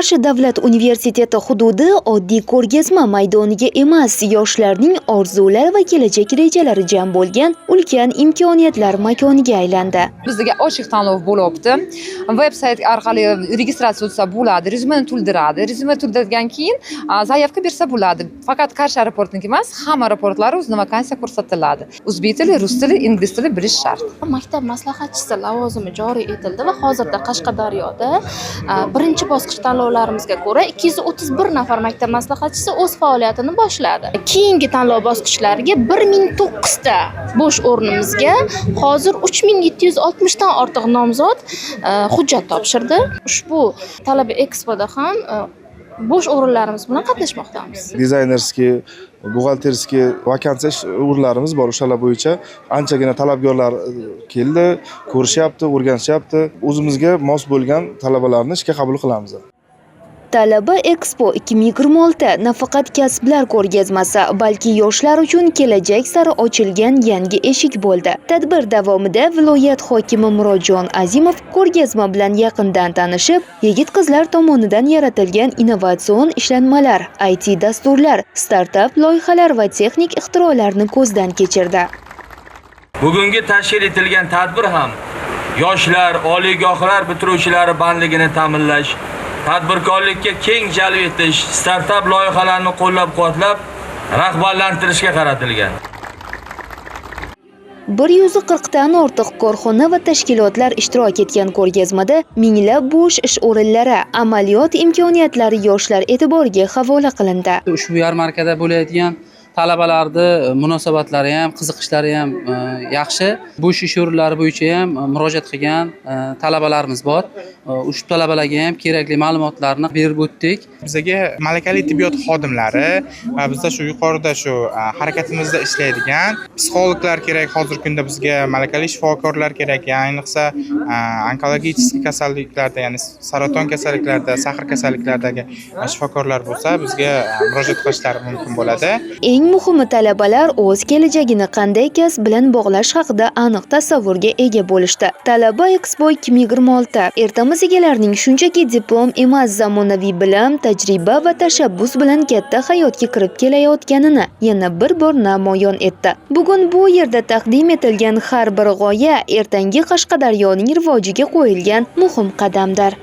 Qarshi davlat universiteti hududi oddiy ko'rgazma maydoniga emas, yoshlarning orzulari va kelajak rejalari jam bo'lgan ulkan imkoniyatlar makoniga aylandi. Bizga ochiq tanlov bo'lyapti. Veb sayt orqali registratsiya o'tsa bo'ladi, rezyumeni to'ldiradi. Rezyume to'ldirgan keyin заявка bersa bo'ladi. Faqat Qarshi aeroportniki emas, hamma aeroportlar o'zini vakansiya ko'rsatiladi. O'zbek tili, rus tili, ingliz tili bilish shart. Maktab maslahatchisi lavozimi joriy etildi va hozirda Qashqadaryoda birinchi bosqich tanlovlarimizga ko'ra 231 nafar maktab maslahatchisi o'z faoliyatini boshladi. Keyingi tanlov bosqichlariga 1009 ta bo'sh o'rnimizga hozir 3760 dan ortiq nomzod hujjat topshirdi. Ushbu Talaba Expoda ham bo'sh o'rinlarimiz bilan qatnashmoqdamiz. Дизайнерский, бухгалтерский vakansiya ish o'rinlarimiz bor. O'shalar bo'yicha anchagina talabgorlar keldi, ko'rishyapti, o'rganishyapti. O'zimizga mos bo'lgan talabalarni ishga qabul qilamiz. Talaba Expo 2026 nafaqat kasblar ko'rgazmasi, balki yoshlar uchun kelajak sari ochilgan yangi eshik bo'ldi. Tadbir davomida viloyat hokimi Murodjon Azimov ko'rgazma bilan yaqindan tanishib, yigit-qizlar tomonidan yaratilgan innovatsion ishlanmalar, IT dasturlar, startap loyihalar va texnik ixtirolarni ko'zdan kechirdi. Bugungi tashkil etilgan tadbir ham yoshlar, oliygohlar bitiruvchilari bandligini ta'minlash, tadbirkorlikka keng jalb etish, startap loyihalarni qo'llab-quvvatlab, rag'batlantirishga qaratilgan. 140 dan ortiq korxona va tashkilotlar ishtirok etgan ko'rgazmada minglab bo'sh ish o'rinlari, amaliyot imkoniyatlari yoshlar e'tiboriga havola qilindi. Ushbu yarmarkada bo'layotgan talabalarni munosabatlari ham, qiziqishlari ham yaxshi. Bo'sh ish o'rinlari bo'yicha ham murojaat qilgan talabalarimiz bor. Ushbu talabalarga ham kerakli ma'lumotlarni berib o'tdik. Bizaga malakali tibbiyot xodimlari va bizda shu yuqorida shu harakatimizda ishlaydigan psixologlar kerak. Hozirgi kunda bizga malakali shifokorlar kerak, ayniqsa onkologik kasalliklarda, ya'ni saraton kasalliklarida, сахар kasalliklardagi shifokorlar bo'lsa, bizga murojaat qilishlari mumkin bo'ladi. Eng muhimi, talabalar o'z kelajagini qanday kasb bilan bog'lash haqida aniq tasavvurga ega bo'lishdi. Talaba Expo 2026 ertamiz egalarining shunchaki diplom emas, zamonaviy bilim, tajriba va tashabbus bilan katta hayotga kirib kelayotganini yana bir bor namoyon etdi. Bugun bu yerda taqdim etilgan har bir g'oya ertangi Qashqadaryoning rivojiga qo'yilgan muhim qadamdir.